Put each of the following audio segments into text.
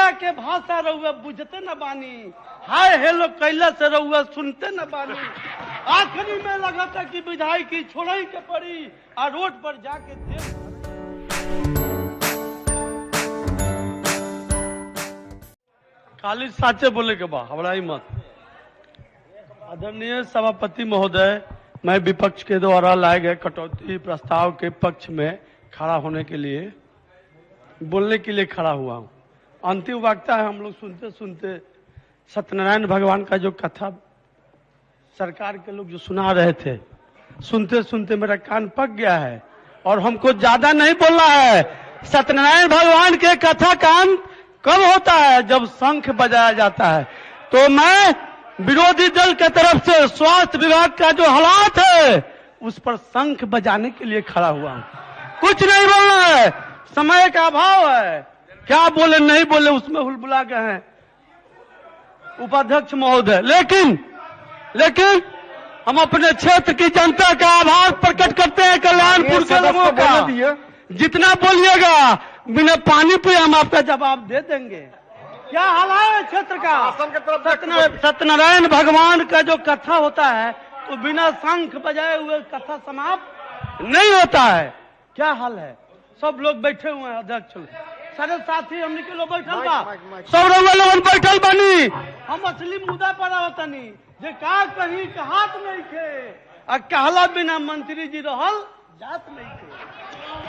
नजरिया के भाषा रहुआ बुझते न बानी, हाय हेलो कैला से रहुआ सुनते न बानी। आखिरी में लगा था कि विधायकी छोड़ई के पड़ी आ रोड पर जाके देख। खाली साचे बोले के बा, हबड़ाई मत। आदरणीय सभापति महोदय, मैं विपक्ष के द्वारा लाए गए कटौती प्रस्ताव के पक्ष में खड़ा होने के लिए, बोलने के लिए खड़ा हुआ हूँ। अंतिम वक्ता है, हम लोग सुनते सुनते सत्यनारायण भगवान का जो कथा सरकार के लोग जो सुना रहे थे, सुनते सुनते मेरा कान पक गया है और हमको ज्यादा नहीं बोलना है। सत्यनारायण भगवान के कथा कान कब होता है? जब शंख बजाया जाता है। तो मैं विरोधी दल के तरफ से स्वास्थ्य विभाग का जो हालात है उस पर शंख बजाने के लिए खड़ा हुआ हूं। कुछ नहीं बोलना है, समय का अभाव है, क्या बोले नहीं बोले उसमें हुलबुला गए हैं उपाध्यक्ष महोदय। लेकिन लेकिन हम अपने क्षेत्र की जनता का आभार प्रकट करते हैं, कल्याणपुर के लोगों का। जितना बोलिएगा बिना पानी पिए हम आपका जवाब दे देंगे। क्या हाल है क्षेत्र का? सत्यनारायण भगवान का जो कथा होता है तो बिना शंख बजाए हुए कथा समाप्त नहीं होता है। क्या हाल है? सब लोग बैठे हुए हैं, अध्यक्ष सारे साथी हमने के लोग बैठल बा, सब लोग बैठल बानी। हम असली मुद्दा पर आवतनी जे का कहीं हाथ नहीं खे आ कहला बिना मंत्री जी रहल जात नहीं खे।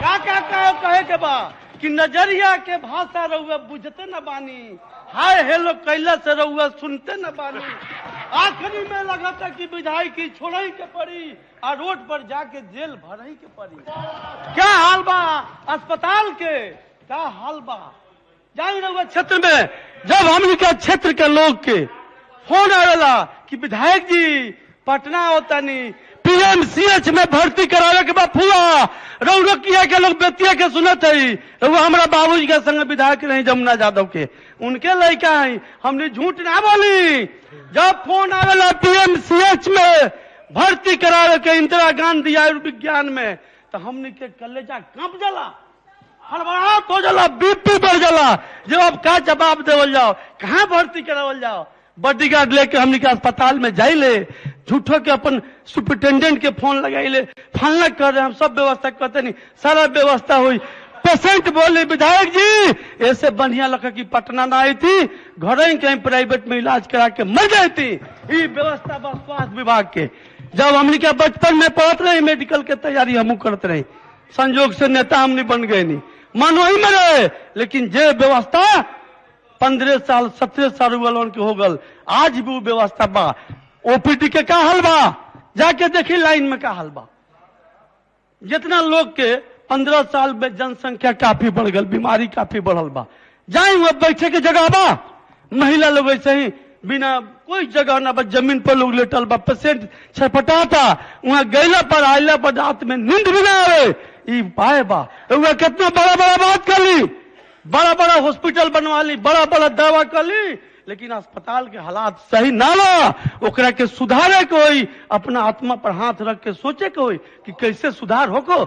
का का का कहे के बा कि नजरिया के भाषा रहुआ बुझते न बानी, हाय हेलो कैला से रहुआ सुनते न बानी। आखिरी में लगा था कि विधायकी छोड़ई के पड़ी आ रोड पर जाके जेल भरई के पड़ी। क्या हाल बा अस्पताल के? क्या हाल बा? जान रहुआ क्षेत्र में जब हमनी के क्षेत्र के लोग के फोन आवेला कि विधायक जी पटना होता नहीं, पीएमसीएच में भर्ती करावे के बाद फुआ रौरकिया के लोग बेतिया के सुनत है। रउआ हमारा बाबूजी के संग विधायक रही जमुना यादव के, उनके लड़का है, हमने झूठ ना बोली। जब फोन आवेला पीएमसीएच में भर्ती करावे के इंदिरा गांधी आयुर्विज्ञान में, तो हमने के कलेजा कांप जाला, हड़बड़ाहट हो जाला, बीपी बढ़ जाला। जब अब का जवाब देवल जाओ, कहाँ भर्ती करावल जाओ? बॉडीगार्ड लेके हमने के अस्पताल में जाइले, झूठो के अपन सुपरिटेंडेंट के फोन लगाइले, फलना कर रहे हम सब व्यवस्था करते नहीं, सारा व्यवस्था हुई। पेशेंट बोले विधायक जी ऐसे बढ़िया लगा कि पटना ना आई थी, घर ही कहीं प्राइवेट में इलाज करा के मर गई थी। ये व्यवस्था बस स्वास्थ्य विभाग के। जब हमने के बचपन में पढ़ते रहे, मेडिकल के तैयारी हम करते रहे, संजोग से नेता हमने बन गए नहीं, मन वही में रहे, लेकिन जे व्यवस्था 15 साल 17 साल वालों के हो गल, आज भी वो व्यवस्था बा। ओपीडी के का हाल बा, जाके देखी लाइन में का हाल बा। जितना लोग के 15 साल में जनसंख्या काफी बढ़ गल, बीमारी काफी बढ़ल बा, जाए हुआ बैठे के जगह बा, महिला लोग ऐसे ही बिना कोई जगह ना बा, जमीन पर लोग लेटल बा, पेशेंट छटपटाता, वहां गैला पर आयला पर रात में नींद भी ना आवे। ई पाए बा वह कितना बड़ा बड़ा बात कर ली, बड़ा बड़ा हॉस्पिटल बनवा ली, बड़ा बड़ा दवा कर ली, लेकिन अस्पताल के हालात सही ना ला। ओकरा के सुधारे के होई, अपना आत्मा पर हाथ रख के सोचे के होई कि कैसे सुधार होको।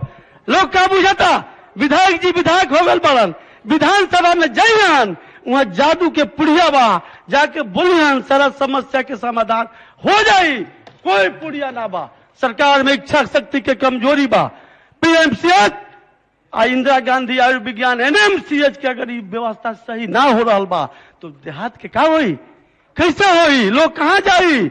लोग का बुझाता विधायक जी विधायक हो गए बड़न, विधानसभा में जाइहन, वहां जादू के पुड़िया बा, जाके बोलिहन सारा समस्या के समाधान हो जाई। कोई पुड़िया ना बा, सरकार में इच्छा शक्ति के कमजोरी बा। पीएमसीएच आ इंदिरा गांधी आयुर्विज्ञान एनएमसीएच के अगर व्यवस्था सही ना हो रहा बा तो देहात के का होई, कैसे होई, लोग कहाँ जाई?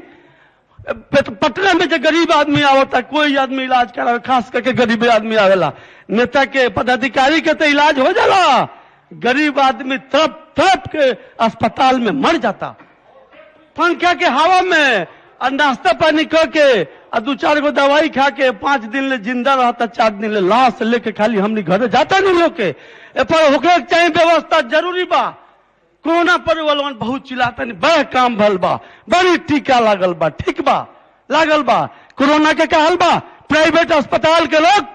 पटना में जो गरीब आदमी आवता, कोई आदमी इलाज करावे, खास करके गरीब आदमी आवेला, नेता के पदाधिकारी के तो इलाज हो जाला, गरीब आदमी तड़प तड़प के अस्पताल में मर जाता, पंखा के हवा में और नाश्ता पानी करके और 2-4 गो दवाई खा के 5 दिन ले जिंदा रहता, 4 दिन ले लाश लेके खाली हमने घरे जाता नहीं लोग के। ए पर होके चाहे व्यवस्था जरूरी बा। कोरोना पर वालों बहुत चिल्लाता नहीं, बड़ा काम भल बा, बड़ी टीका लागल बा, ठीक बा लागल बा। कोरोना के का हाल बा? प्राइवेट अस्पताल के लोग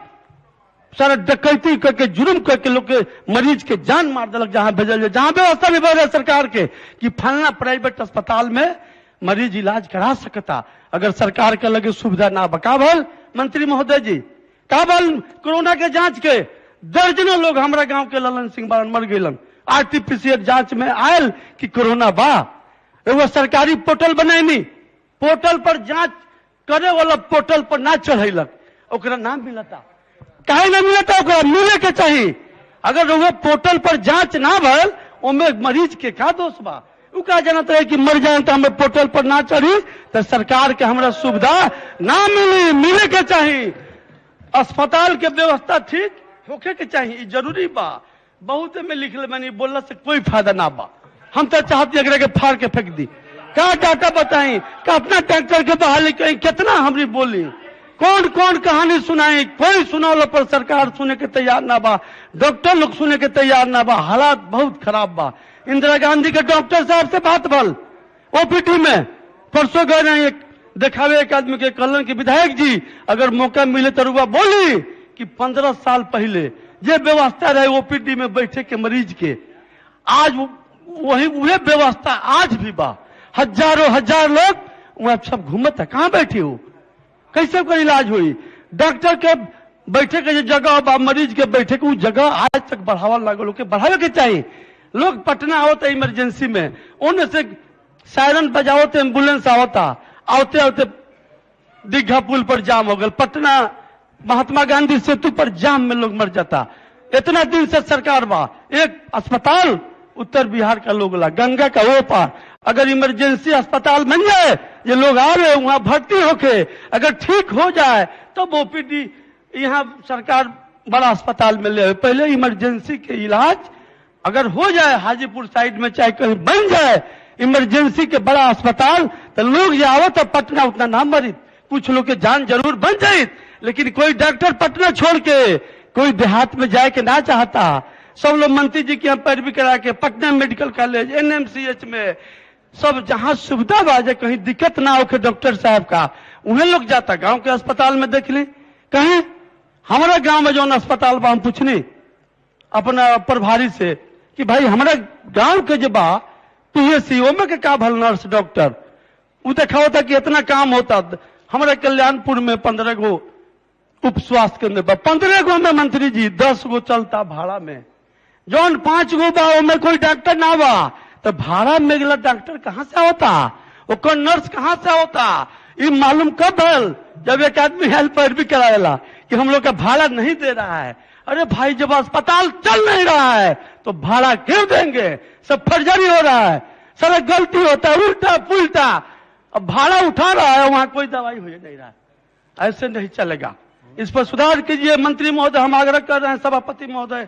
सारा डकैती करके जुर्म करके लोग के मरीज के जान मार दिलक। जहां भेजल जाए, जहां व्यवस्था नहीं बढ़ सरकार के कि फलना प्राइवेट अस्पताल में मरीज इलाज करा सकता, अगर सरकार के लगे सुविधा ना बका भल मंत्री महोदय जी का भल कोरोना के जांच के दर्जनों लोग हमारा गांव के ललन सिंह बारन मर गए। आरटीपीसीआर जांच में आयल कि कोरोना बा। एगो सरकारी पोर्टल बनैनी, पोर्टल पर जांच करे वाला पोर्टल पर ना चढ़ैलक, ओकरा ना मिलता। काहे ना मिलता? ओकरा मिले के चाही। अगर वो पोर्टल पर जांच ना भल, ओमे मरीज के का दोष बा? उ का जानत रहे कि मर जाए तो हमें पोर्टल पर ना चढ़ी तो सरकार के हमरा सुविधा ना मिली। मिले के चाही। अस्पताल के व्यवस्था ठीक होखे के चाही, ई जरूरी बा। बहुत में लिखल मैंने, बोलला से कोई फायदा ना बा। हम तो चाहती एकरा के फाड़ के फेंक दी। का डाटा बताई, कितना डॉक्टर के बहाली कही, कितना हमरी बोली, कौन कौन कहानी सुनाई, कोई सुनावला पर सरकार सुने के तैयार ना बा, डॉक्टर लोग सुने के तैयार ना बा। हालात बहुत खराब बा। इंदिरा गांधी के डॉक्टर साहब से बात भल ओपीडी में, परसों गए रहे एक देखावे एक आदमी के, कहलन कि विधायक जी अगर मौका मिले तो रुआ बोली कि 15 साल पहले ये व्यवस्था रहे ओपीडी में बैठे के मरीज के, आज वही वह व्यवस्था आज भी बा। हजारों हजार लोग वह सब घूमत है, कहाँ बैठी हो, कैसे ओकर इलाज हुई? डॉक्टर के बैठे के जो जगह बा, मरीज के बैठे के, उ जगह आज तक बढ़ावा लागल, के बढ़ावे के चाहिए। लोग पटना आवता इमरजेंसी में, ओने से सायरन बजावत एम्बुलेंस आवता, आवते आवते दीघा पुल पर जाम हो गल, पटना महात्मा गांधी सेतु पर जाम में लोग मर जाता। इतना दिन से सरकार बा, एक अस्पताल उत्तर बिहार का लोग ला, गंगा का वो पार, अगर इमरजेंसी अस्पताल बन जाए, ये लोग आवे वहां भर्ती होके अगर ठीक हो जाए तब तो ओपीडी यहाँ सरकार बड़ा अस्पताल में ले। पहले इमरजेंसी के इलाज अगर हो जाए हाजीपुर साइड में, चाहे कहीं बन जाए इमरजेंसी के बड़ा अस्पताल, तो लोग ये आवत तो पटना उतना ना मरी, कुछ लोग के जान जरूर बन जाए, लेकिन कोई डॉक्टर पटना छोड़ के कोई देहात में जाए के ना चाहता। सब लोग मंत्री जी के यहाँ पैरवी करा के पटना मेडिकल कॉलेज, एनएमसीएच में सब जहाँ सुविधा बा, कहीं दिक्कत ना होके डॉक्टर साहब का, उन्हें लोग जाता। गांव के अस्पताल में देख ली, कहीं हमारा गांव में जो अस्पताल बा, हम पूछनी अपना प्रभारी से कि भाई हमारा गांव के जो बा पीएससी में के का भल नर्स डॉक्टर, वो देखा होता कि इतना काम होता। हमारे कल्याणपुर में 15 गो उप स्वास्थ्य केंद्र बा, 15 गो में मंत्री जी 10 गो चलता भाड़ा में, जौन 5 गो बा ओमे कोई डॉक्टर ना बा, तो भाड़ा में गला डॉक्टर कहाँ से होता, ओकर नर्स कहाँ से होता? ये मालूम कब भल जब एक आदमी हेल्प भी करावेला कि हम लोग का भाड़ा नहीं दे रहा है। अरे भाई जब अस्पताल चल नहीं रहा है तो भाड़ा क्यों देंगे? सब फर्जरी हो रहा है, सारा गलती होता है, उल्टा पुल्टा। अब भाड़ा उठा रहा है, वहां कोई दवाई हो नहीं रहा है। ऐसे नहीं चलेगा, इस पर सुधार कीजिए मंत्री महोदय। हम आग्रह कर रहे हैं सभापति महोदय,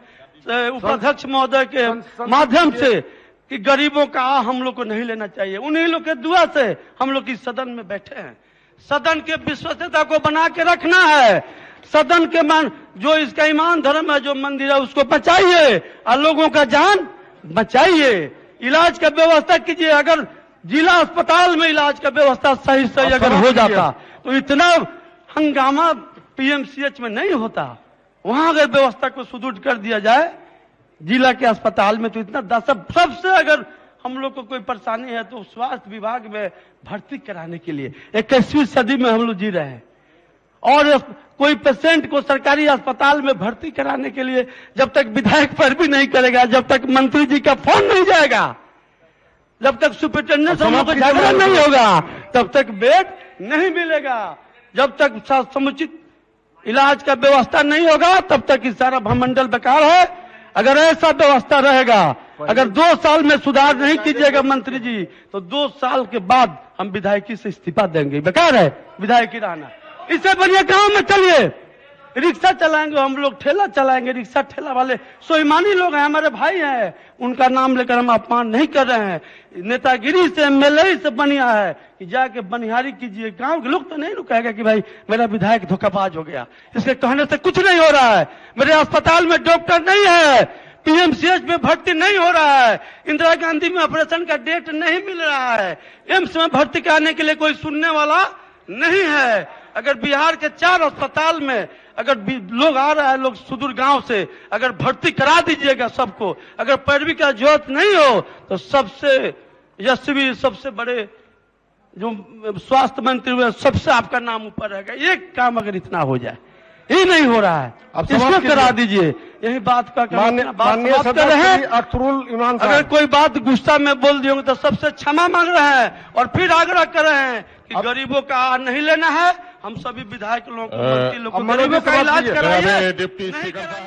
उपाध्यक्ष महोदय के माध्यम से कि गरीबों का हम लोग को नहीं लेना चाहिए। उन्हीं लोग के दुआ से हम लोग इस सदन में बैठे हैं। सदन के विश्वसनीयता को बना के रखना है। सदन के मान जो इसका ईमान धर्म है, जो मंदिर है, उसको बचाइए और लोगों का जान बचाइए। इलाज का व्यवस्था कीजिए। अगर जिला अस्पताल में इलाज का व्यवस्था सही सही अगर हो जाता तो इतना हंगामा पीएमसीएच में नहीं होता। वहां अगर व्यवस्था को सुदृढ़ कर दिया जाए जिला के अस्पताल में तो इतना सबसे अगर हम लोग को कोई परेशानी है तो स्वास्थ्य विभाग में भर्ती कराने के लिए। 21वीं सदी में हम लोग जी रहे हैं और कोई पेशेंट को सरकारी अस्पताल में भर्ती कराने के लिए जब तक विधायक पर भी नहीं करेगा, जब तक मंत्री जी का फोन नहीं जाएगा, जब तक सुपरिटेंडेंट हम लोग को झगड़ा नहीं होगा, तब तक बेड नहीं मिलेगा। जब तक समुचित इलाज का व्यवस्था नहीं होगा तब तक ये सारा भ्रमंडल बेकार है। अगर ऐसा व्यवस्था रहेगा, अगर 2 साल में सुधार नहीं कीजिएगा मंत्री जी, तो 2 साल के बाद हम विधायकी से इस्तीफा देंगे। बेकार है विधायकी रहना। इससे बढ़िया गांव में चलिए, रिक्शा चलाएंगे हम लोग, ठेला चलाएंगे। रिक्शा ठेला वाले स्वाभिमानी लोग हैं, हमारे भाई हैं, उनका नाम लेकर हम अपमान नहीं कर रहे हैं। नेतागिरी से एमएलए से बढ़िया है कि जाके बनिहारी कीजिए। गांव के लोग तो नहीं कहेगा कि भाई मेरा विधायक धोखाबाज हो गया, इसके कहने से कुछ नहीं हो रहा है। मेरे अस्पताल में डॉक्टर नहीं है, पीएमसीएच में भर्ती नहीं हो रहा है, इंदिरा गांधी में ऑपरेशन का डेट नहीं मिल रहा है, एम्स में भर्ती कराने के लिए कोई सुनने वाला नहीं है। अगर बिहार के 4 अस्पताल में अगर लोग आ रहा है, लोग सुदूर गांव से, अगर भर्ती करा दीजिएगा सबको, अगर पैरवी का जरूरत नहीं हो तो सबसे यशस्वी, सबसे बड़े जो स्वास्थ्य मंत्री हुए, सबसे आपका नाम ऊपर रहेगा। एक काम अगर इतना हो जाए, ये नहीं हो रहा है, अब इसको समाप्त करा कीजिए। दीजिए। यही बात का माननीय बात कर रहे हैं। सदस्य अख्तरुल ईमान अगर साहब, कोई बात गुस्सा में बोल दिए तो सबसे क्षमा मांग रहे हैं और फिर आग्रह कर रहे हैं कि गरीबों का नहीं लेना है। हम सभी विधायक लोगों को, मंत्री लोगों अब को मनोज गरीबों का समाप्त इलाज कीजिए। कराइए। डिप्टी नहीं स्पीकर कराइए।